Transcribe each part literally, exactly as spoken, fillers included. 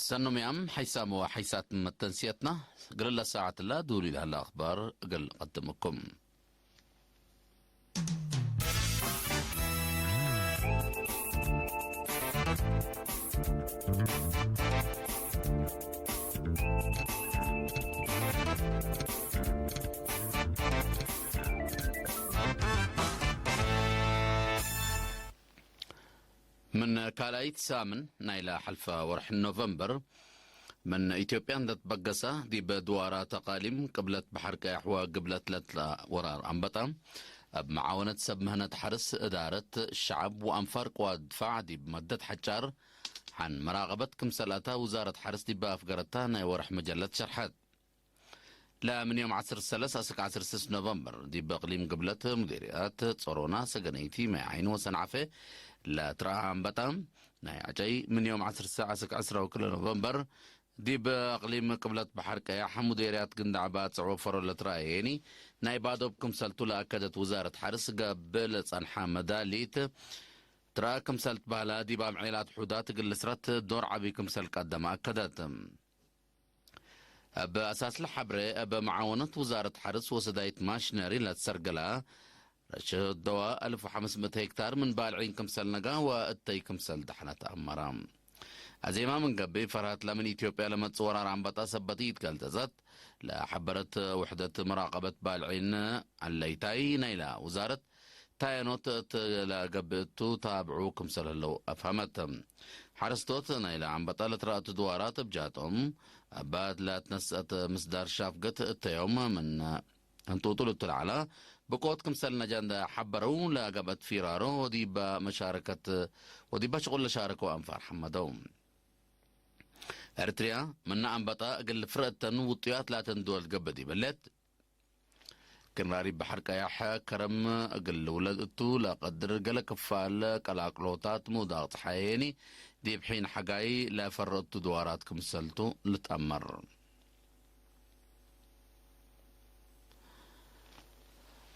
ሰኖምያም ሐይሳም ወሐይሳት መተንስየትና፣ እግል ለሳዐትላ ዱሊ ለህለ አኽባር እግል ቀድምኩም። ምን ካልኣይት ሳምን ናይለ ሐልፈ ወርሕ ኖቨምበር፣ ምን ኢትዮጵያ እንደ ትበገሰ፣ ዲብ ድዋራት አቃሊም ቅብለት በሐር ቀያሕ ወግብለት ለትለ ወራር አንበጣ፣ እብ መዓወነት ሰብ ምህነት ሐርስ፣ እዳረት ሸዐብ ወአንፋር ቅዋት ድፋዕ ዲብ መደት ሐጫር ሐን መራቀበት ክምሰል አታ ውዛረት ሐርስ ዲብ አፍገረታ ናይ ወርሕ መጀለት ሸርሐት። ለምን ዮም ዐስር ሰለስ አስክ ዐስር ስስ ኖቨምበር፣ ዲብ እቅሊም ግብለት ሙዴርያት ጾሮና፣ ሰገነይቲ፣ ማይ ዓይኒ ወሰንዓፈ ለትረአ አንበጣ፣ ናይ ዐጨይ ምን ዮም ዐስር ሰዕ አስክ ዕስራ ወክልኤ ኖቨምበር፣ ዲብ እቅሊም ቅብለት በሐር ቀያሕ ሙዴርያት ግንዳዕ ባጽዕ ወፈሮ ለትረአየኒ፣ ናይ ባዶብ ክምሰልቱ ለአከደት ውዛረት ሐርስ ገብእ ለጸንሐ መዳሊት ትረአ ክምሰል ትበህለ፣ ዲብ አምዔላት ሑዳት እግል ልስረት ዶር ዐቢ ክምሰል ቀደመ አከደት። እብ አሳስለ ሐብሬ፣ እብ መዓወነት ውዛረት ሐርስ ወሰዳይት ማሽነሪ ለትሰርገለ ረሽህ ደዋ አልፍ ወሐምስ ምእት ሄክታር ምን ባልዒን ክምሰል ነጋ ወእተይ ክምሰል ደሐነ ተአመረ። አዜማ ምን ገብእ፣ ፈርሀት ለምን ኢትዮጵያ ለመጽእ ወራር አንበጣ ሰበት ኢትገልጸጸት ለሐበረት ውሕደት መራቀበት ባልዒን ዐለይታይ ናይለ ውዛረት፣ ታየኖት እት ለገብእቱ ታብዑ ክምሰል ህለው አፍሀመት። ሐረስቶት ናይለ አንበጣ ለትረአቱ ድዋራት እብ ጃቶም፣ እባት ለትነስአት ምስዳር ሻፍገት እተዮም ምን እንጡጡል እቱ ለዐለ ብቆት ክምሰል ነጃ እንደ ሐበረው፣ ለገብአት ፊራሮ ወዲበ መሻረከት፣ ወዲበ ሽቁል ለሻረከው አንፋር ሐመደው። ኤርትርያ ምነ አንበጣ እግል ፍረአተን ውጡያት ላተን ድወል ገብእ ዲበ ሌት፣ ክን ራሪብ በሐር ቀያሕ ከረም እግል ልውለድ እቱ ለቀድር ገሌ ክፋል ቀላቅሎታት ምውዳቅ ጸሓየኒ ዲብ ሒን ሐጋይ ለፈረቱ ድዋራት ክምሰልቱ ልትአመር።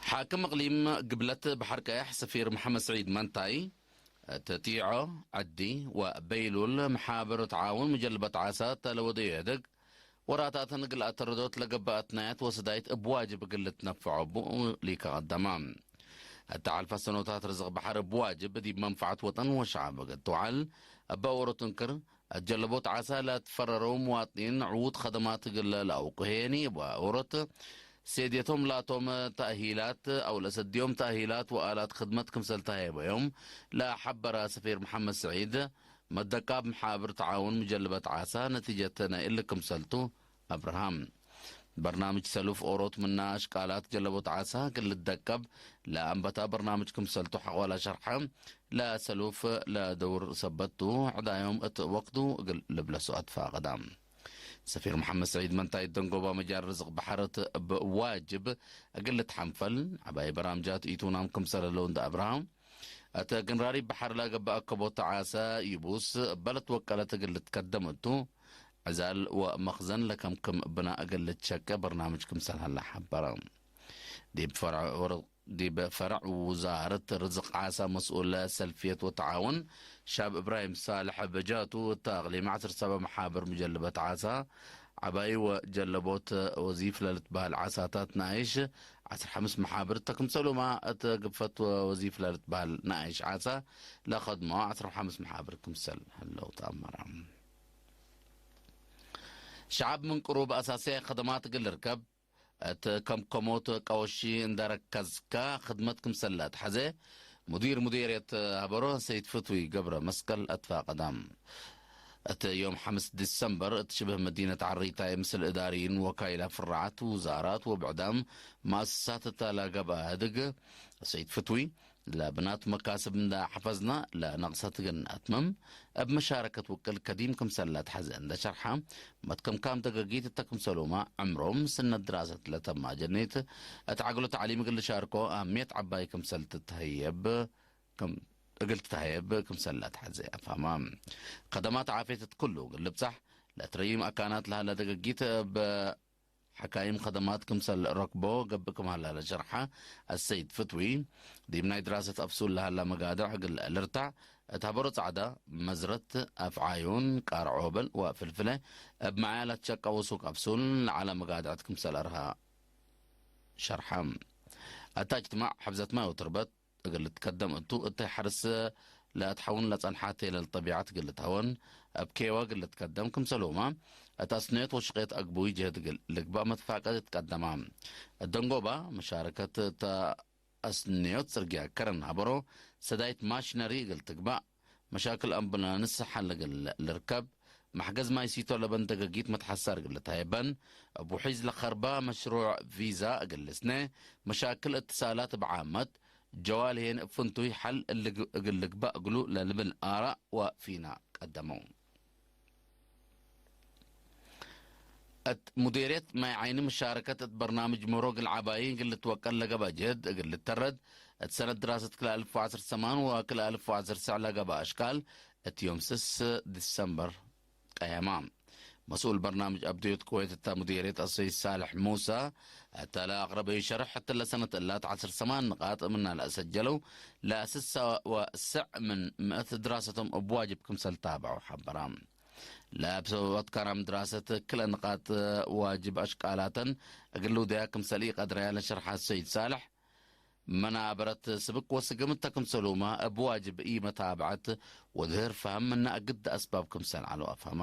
ሓክም እቅሊም ግብለት በሐር ቀያሕ ሰፊር መሐመድ ስዒድ መንታይ፣ እት ጢዖ፣ ዐዲ ወበይሉል መሓብር ተዓውን ምጀልበት ዓሳት ለወደዩ ህድግ፣ ወራታትን እግል አተረዶት ለገብአ አትናያት ወሰዳይት እብ ዋጅብ እግል ልትነፈዖ እቡ ሊከ ቀደመ። እተ ሐልፈ ሰኖታት ርዝቅ በሐር እብ ዋጅብ ዲብ መንፈዐት ወጠን ወሸዐብ እግል ትውዐል እበ ዎሮት እንክር፣ እት ጀለቦት ዓሳ ለትፈረረው ምዋጥኒን ዕዉት ከደማት እግል ለአውቁ ህዬኒ እበ ዎሮት፣ ሴድየቶም ላቶም ተእሂላት አው ለሰድዮም ተእሂላት ወአላት ክድመት ክምሰል ተሀየበዮም ለሐበረ ሰፊር መሐመድ ስዒድ፣ መደቃብ መሓብር ተዓውን ምጀልበት ዓሳ ነቲጀት ናይ እሊ ክምሰልቱ አብርሃም። በርናምጅ ሰሉፍ ኦሮት ምና አሽቃላት ጀለቦት ዓሳ እግል ልደቀብ ለአንበታ በርናምጅ ክምሰልቱ ሐቆለ ሸርሐ፣ ለሰሉፍ ለደውር ሰበቱ ዕዳዮም እት ወቅቱ እግል ልብለሱ አትፋቀዳ። ሰፊር መሐመድ ሰዒድ መንታይ ደንጎባ መጃር ርዝቅ በሐር እት እብ ዋጅብ እግል ልትሐንፈል ዐባይ በራምጃት ኢቱናም ክምሰል ህለው እንደ አብርሃም፣ እት ግንራሪ በሐር ለገብአ አከቦት ዓሰ ይቡስ እበ ለትወቀለት እግል ልትከደም እቱ፣ ዕዛል ወመክዘን ለከምክም ብናእ እግል ልትሸቄ በርናምጅ ክምሰል ሀለ ሐበረ። ዲብ ፈርዕ ወር-፣ ዲብ ፈርዕ ውዛረት ርዝቅ ዓሰ መስኡል ሰልፍየት ወተዓውን ሻብ እብራሂም ሳልሕ በጃቱ፣ እተ አቅሊም ዐስር ሰበ መሓብር ምጀልበት ዓሰ ዐባይ ወጀለቦት ወዚፍ ለልትበህል ዓሳታት ነኣይሽ ዐስር ሐምስ መሓብር እተ ክምሰሉማ፣ እት ግፈት ወወዚፍ ለልትበህል ነኣይሽ ዓሳ ለከድሞ ዐስር ሐምስ መሓብር ክምሰል ህለው ተአመረ። ሸዐብ ምን ቅሩብ አሳስያይ ከደማት እግል ልርከብ፣ እት ከምከሞት ቀወሺ እንደ ረከዝከ ክድመት ክምሰል ለአትሐዜ፣ ሙዲር ሙዴርየት ሀበሮ ሰይድ ፍትዊ ገብረ መስቀል አትፋቀዳም። እት ዮም ሐምስ ዲሰምበር፣ እት ሽብህ መዲነት ዐሪታይ፣ ምስል እዳርይን ወካይላ ፍራዓት ውዛራት ወብዕዳም መአሰሳት እተ ለገብአ ህድግ፣ ሰይድ ፍትዊ፣ ለብናቱ መካስብ እንደ ሐፈዝና፣ ለነቅሰት ግን ነአትምም፣ እብ መሻረከት ውቅል ከዲም ክምሰል ለአትሐዜ እንደ ሸርሐ፣ መትከምካም ደገጊት እተ ክምሰሉመ፣ ዕምሮም፣ ስነት ድራሰት ለተማ ጀኔት፣ እት ዐግሎ ተዕሊም እግል ልሻርኮ አህምየት ዐባይ ክምሰል ትትሀየብ፣ ክም-፣ እግል ትትሀየብ ክምሰል ለአትሐዜ አፍሀማ። ከደማት ዓፍየት እት ኩሉ እግል ልብጻሕ ለትረዩም አካናት ለሀለ ደገጊት እብ ሐካይም ከደማት ክምሰል ረክቦ ገብእ ክም ሀለ ለሸርሐ አሰይድ ፍትዊ፣ ዲብ ናይ ድራሰት አፍሱል ለሀለ መጋድዕ እግል ልርታዕ፣ እት ሀበሮ ጸዕዳ፣ መዝረት፣ አፍዓዩን፣ ቃርዕ ዖበል ወፍልፍለ እብ መዓያ ለትሸቀው ሱቅ አብሱል ለዐለ መጋድዐት ክምሰል አርሃ ሸርሐ። እታ እጅትማዕ ሐብዘት ማይ ወትርበት እግል ልትከደም እቱ፣ እተ ሐርስ ለአትሐውን ለጸንሐ ቴለል ጠቢዐት እግል ልትሀወን፣ እብ ኬወ እግል ልትከደም ክምሰልሁመ፣ እት አስንዮት ወሽቄት አግቡይ ጅህድ እግል ልግባእ መትፋቀት ትቀደማ። እት ደንጎባ፣ መሻረከት እተ አስንዮት ጽርግያ ከረን ሀበሮ፣ ሰዳይት ማሽነሪ እግል ትግባእ፣ መሻክል አምቡላንስ ሐል እግል ልርከብ፣ መሕገዝ ማይ ሲቶ ለበን ደገጊት መትሐሳር እግል ልትሀየበን፣ እብ ውሒዝ ለከርባ መሽሩዕ ቪዛ እግል ልስነ፣ መሻክል እትሳላት እብ ዓመት፣ ጀዋል ህዬን እብ ፍንቱይ ሐል እልግ-፣ እግል ልግባእ እግሉ ለልብል አራእ ወፊና ቀደመው። እት ሙዴርየት ማይ ዓይኒ መሻረከት እት በርናምጅ ምህሮ እግል ዐባዪ እግል ልትወቀል ለገብአ ጅህድ እግል ልተረድ፣ እት ሰነት ድራሰት ክልኤ አልፍ ወዐስር ሰማን ወክልኤ አልፍ ወዐስር ሰዕ ለገብአ አሽቃል እት ዮም ስስ ዲሰምበር ቀየማ። መስኡል በርናምጅ አብድዮት ኩዌት እተ ሙዴርየት አሰይድ ሳልሕ ሙሳ እተ ለአቅረበዩ ሸርሕ፣ እትለ ሰነት እላት ዐስር ሰማን ንቃጥ ምና ለአሰጀለው ለስሳ ወሰዕ ምን ምእት ድራሰቶም እብ ዋጅብ ክምሰል ታብዐው ሐበራ። ለእብ ሰበብ አትካራም ድራሰት ክለ ንቃጥ ዋጅብ አሽቃላተን እግል ልውደያ ክምሰል ኢቀድረያ ለሸርሐ ሰይድ ሳልሕ፣ መናበረት ስብክ ወስግም እተ ክምሰሉመ እብ ዋጅብ ኢመታብዐት ወድህር ፈሀም ምነ እግድ አስባብ ክምሰል ዐለው አፍሀማ።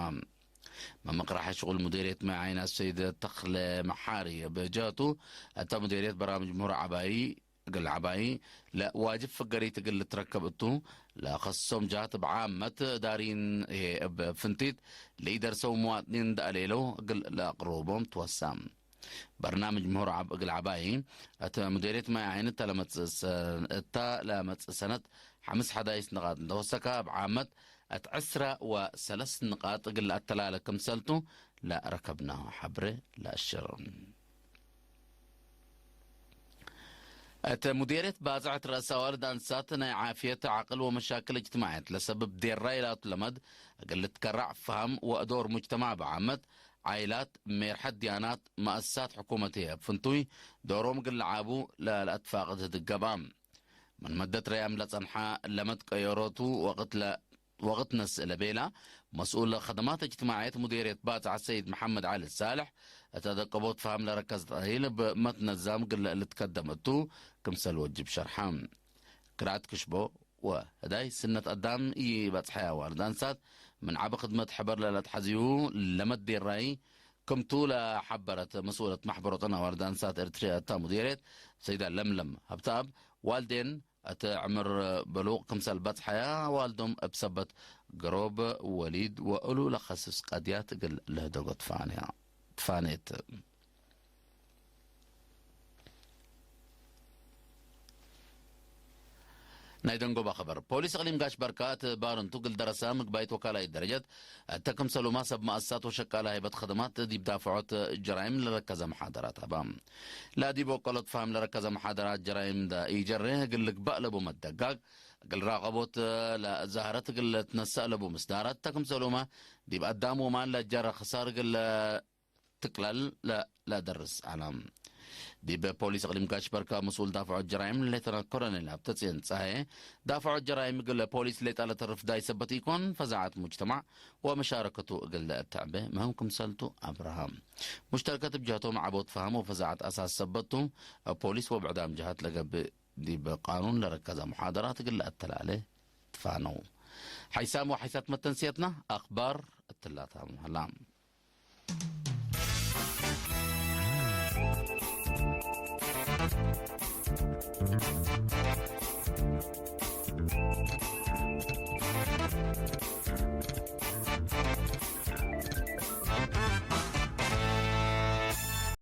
መምቅረሐ ሽቁል ሙዴርየት ማይ ዓይን አሰይድ ተክለ መሓሪ እብ ጀህቱ፣ እተ ሙዴርየት በራምጅ ምህሮ ዐባዪ እግል ዐባዪ ለዋጅብ ፍገሪት እግል ልትረከብ እቱ፣ ለከሶም ጀሃት እብ ዓመት ዳሪን ህዬ እብ ፍንቲት ለኢደርሰው መዋጥኒን እንደ አሌለው እግል ለአቅሩቦም ትወሳ። በርናምጅ ምህሮ ዐብ እግል ዐባዪ እት ሙዴርየት ማይ ዓይን እተ ለመጽእ ሰ-፣ እተ ለመጽእ ሰነት ሐምስ ሐዳይስ ንቃጥ እንተ ወሰከ፣ እብ ዓመት እት ዕስራ ወሰለስ ንቃጥ እግል ለአተላለ ክምሰልቱ ለረከብናሁ ሐብሬ ለአሽር። እት ሙዴርየት ባጽዕት ረአስ አዋልድ አንሳት ናይ ዓፍየት፣ ዐቅል ወመሻክል እጅትማዕየት ለሰብብ ዴራይ ላቱ ለመድ እግል ልትከራዕ ፈሀም ወአዶር ሙጅተማዕ በዓመት፣ ዓይላት፣ ሜርሐት ድያናት፣ መአሰሳት ሕኩመት ህዬ እብ ፍንቱይ ዶሮም እግል ለዓቡ ለለአትፋቅድ ህድግ ገብአ። ምን መደት ረያም ለጸንሐ ለመድ ቀየሮቱ ወቅት ለ-፣ ወቅት ነስእ ለቤላ፣ መስኡል ከደማት እጅትማዕየት ሙዴርየት ባጽዕ ሰይድ መሐመድ ዐሊ ሳልሕ፣ እተ ደቀቦት ፈሀም ለረከዘት አሂል እብ መትነዛም እግል ልትከደም እቱ ክምሰል ወጅብ ሸርሐ። ክርዐት ክሽቦ ወህዳይ ስነት አዳም ኢበጽሐየ አዋልድ አንሳት፣ ምን ዐቢ ክድመት ሕበር ለለአትሐዝዩ ለመድ ዴራይ ክምቱ ለሐበረት መስኡለት መሕበር ወጠን አዋልድ አንሳት ኤርትርየ እታ ሙዴርየት ሰይዳ ለምለም ሀብተአብ፣ ዋልዴን እት ዕምር ብሉቅ ክምሰል በጽሐየ፣ ዋልዶም እብ ሰበት ገሮብ ወሊድ ወእሉ ለከስስ ቀድያት እግል ልህደጎ ትፋንያ-፣ ትፋኔት። ናይ ደንጎባ ኸበር። ፖሊስ እቅሊም ጋሽ በርካ እት ባርንቱ እግል ደረሰ ምግባይት ወካላይት ደረጀት እተ ክምሰሉማ ሰብ መአሰሳት ወሸቃለ ሀይበት ከደማት ዲብ ዳፍዖት ጀራይም ለረከዘ መሓደራት ሀባ። ለዲብ ወቀሎት ፋህም ለረከዘ መሓደራት ጀራይም ደ ኢጀሬ እግል ልግባእ ለቡ መደጋግ፣ እግል ራቀቦት ለዛህረት እግል ልትነሰእ ለቡ ምስዳራት እተ ክምሰሉማ ዲብ አዳም ወማል ለጀረ ክሳር እግል ትቅለል ለ-፣ ለደርስ ዐለ። ዲብ ፖሊስ እቅሊም ጋሽ በርካ መስኡል ዳፍዖት ጀራይም ሌተናል ኮሎኔል ሀብተጽዮን ጸሃየ፣ ዳፍዖት ጀራይም እግል ፖሊስ ሌጣ ለተርፍ ዳይ ሰበት ኢኮን፣ ፈዛዐት ሙጅተማዕ ወመሻረከቱ እግል ለአተዕቤ ምህም ክምሰልቱ አብረሃ። ሙሽተረከት እብ ጀህቶም ዐቦት ፈሀም ወፈዛዐት አሳስ ሰበቱ፣ ፖሊስ ወብዕዳም ጀሃት ለገብእ ዲብ ቃኑን ለረከዘ ሙሓደራት እግል ለአተላሌ ትፋነው። ሐይሳም ወሐይሳት መተንስየትና አክባር እትላታም ሀላ።